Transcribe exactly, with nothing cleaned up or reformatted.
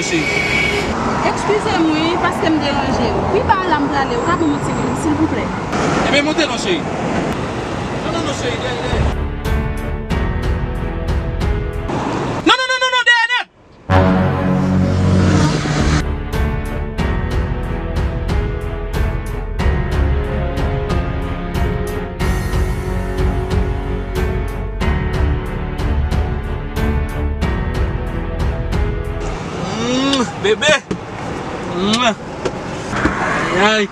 Cheri. Eskize m wi, paske m deranje w. Pi ba la m prale, ou ka ban m yon ti minit, silvouplè? Ebyen, monte non, cheri. Non, non, non, cheri, dèyè, dèyè. Non, non, non, non, non, dèyè nèt! Mm, bebe. Mm. Ay, ay.